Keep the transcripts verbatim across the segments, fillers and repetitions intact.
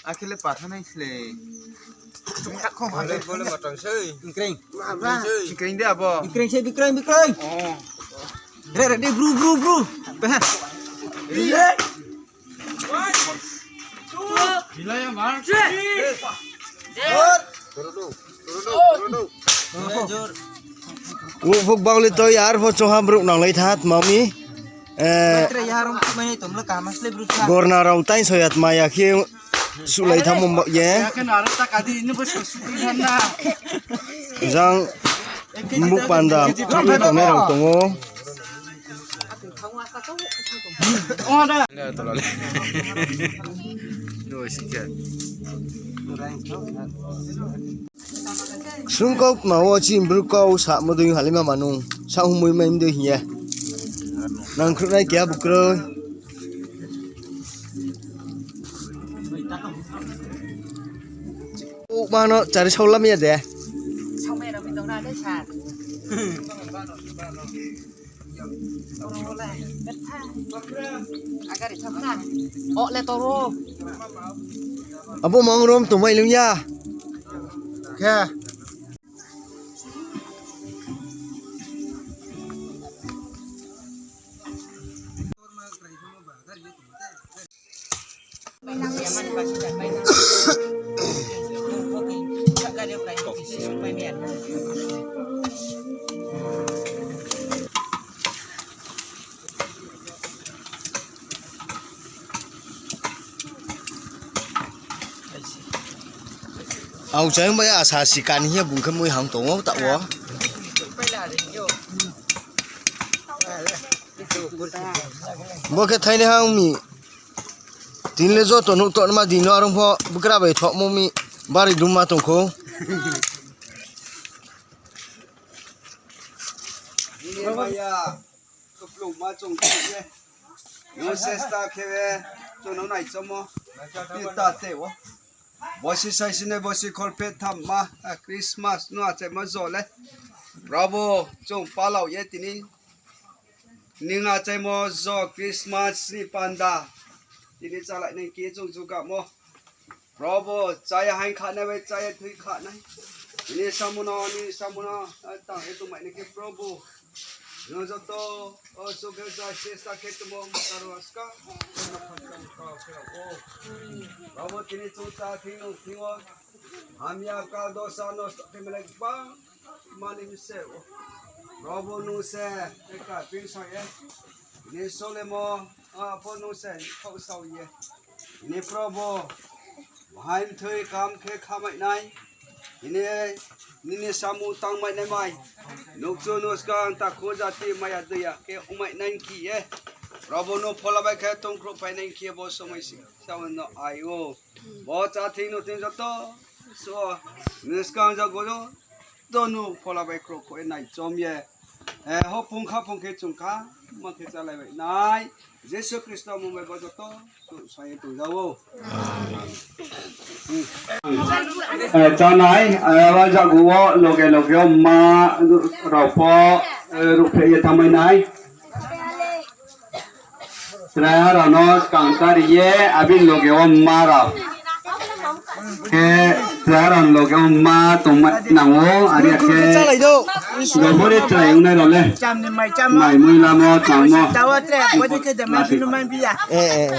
Akhe le patha nai sle. Bole, bole matang sei. Bikring. Bikring de abo. Bikring sei, bikring, bikring. Oh. Re, re, de, bru, bru, bru. Pehe. Uphuk bang le toi ar pho choha brouh nanglai tha tma mi. Eh, gorna rao tai soya tma ya khe suhlai thanngmo ba ye. Jang mbuh panda tongnai rao tong ou. Sungkau tma wo chini bru kau samo dei halaima manung. Sa humui mai mdei hing ye. Nang khruhnai keha bo kroi. Ukma no chari saulam ya de. Abo mang rom tongmai lung ya. Khe. Aokchai bai asa si kan hing ye bung khe mui hang tong ou taoh wo. Bo khe thainai hang mi. Tini le joto nuh tongma di no arung pho bukra bai thohmo mi bari dungma tong khou. Bini maya, kuplung ma chung khe ye. Nung sesta khe ye, chung no naichomo. Pita te wo. Bosi saisine bosi kholpheh thamma, a, Christmas no achaimo jo le. Prabhu, chung palao ye tini. Ning achaimo jo Christmas ni panda. Tini chálai nai khe chung jugamo. Prabhu, chaya haing khanai bai chaya thui khanai. Nini samung no, nini samung no, a, tang ye tongmai nai khe Prabhu. Nung joto, o, sukhe ja sesta khe tongmo, karo aska. Prabhu, tini chung cha thing nung thing wo. Hamya kal dosa nosto khe melai bang mani mse o. Prabhu nung se eka ping sa ye. Ni solemo, a, pho nung se khau sao ye. Ni Prabhu, bahai mthoi kam khe khamai nai. Ini, nini samung tangmai nai mai. Nukchu nuskang takhu jati maya daya khe ongmai nai khe ye. Prabhu no phola bai khe tongkhruh pai nai khe ye bo somoi si. Samung no ai o. Bo cha thing no thing joto. So, nuskang ja go joto no phola bai khro kho nai chom ye. Eh, ho phung kha phung khe chung kha, ma khe chalai bai nai. Jisu Khristo mung bai bo joto, chung sa ye tong ja o. Eh, chanai, eh, wa jagu wo, loge loge wo ma, rao pho, eh, ruhphreh ye tangmai nai. Chrai rao no skang kari ye, abini loge wo ma rao. Khe chrai rao ni loge wo ma tongmai nang ou, are khe. Gobori chrai ongnai rao le. Mai mui lamo tangmo. Eh, eh, eh.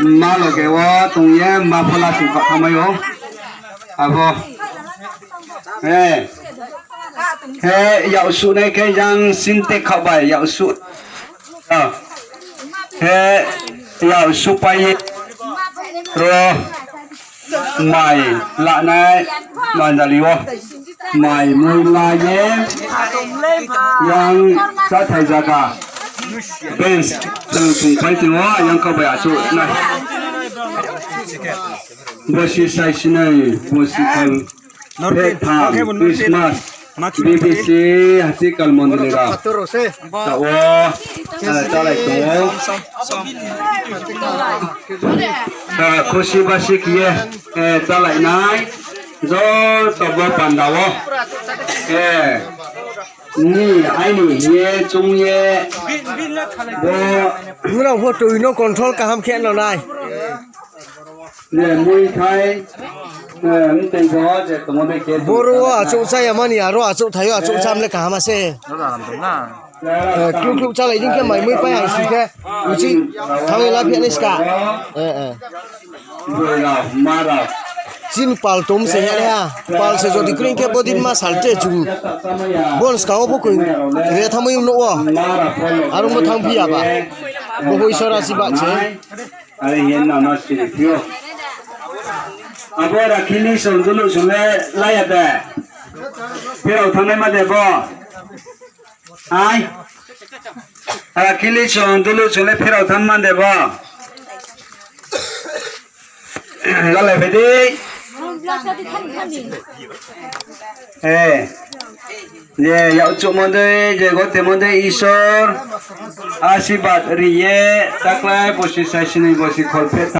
Ma loge wo tong ye, ma phola sing kha thamai ou. Abo. Eh. Khe yak suh nai khe jang sinte khaoh bai yak suh. Ah. Khe yak suh pai ye ro mai lanai manjali wo. Mai mui la ye yang chathai zaga. Bench chung chung pai tong ou, yang khaoh bai asuh nai. Bosi sai sinai, bosi thang. North East, Vietnam, North East. Christmas. B B C, Hatikal Mondoli rao. Tao, eh, chalai tong ou. Eh, khusi basi khe ye, eh, chalai nai. Joto bo panda wo. Eh. Ni aini hing ye chung ye bo. Nrao pho tui no control kaham khe no nai. Je mui thai, eh, mteng pho je tongmo dei khe. Boro wo achouh chá ya mani, aro achouh thai yo achouh chá mle kaham se. Eh, kluk kluk chálai dei khe mai mui pai hai si khe. Uchih thanng ye la phi nai ska. Eh, eh. Chini pal tom se ya ha. Pal se jodi kroi khe bodin ma sal te chung. Bon skang wo bo koi re thanngmai nuh wo. Aro bo thanng phi ya ba. Bo bo Isor asi ba se. Are hing ye nang no siri phi ou. Abo rakhi ni song dulu song le la ya de. Pherao thanngnai ma de bo. Ai. Rakhi ni song dulu song le pherao thanng ma de bo. Lalai phai di. Eh. Je yakchuhmo dei, je gotemo dei Isor asirbad ri ye, taklai bosi saisini bosi kholpheh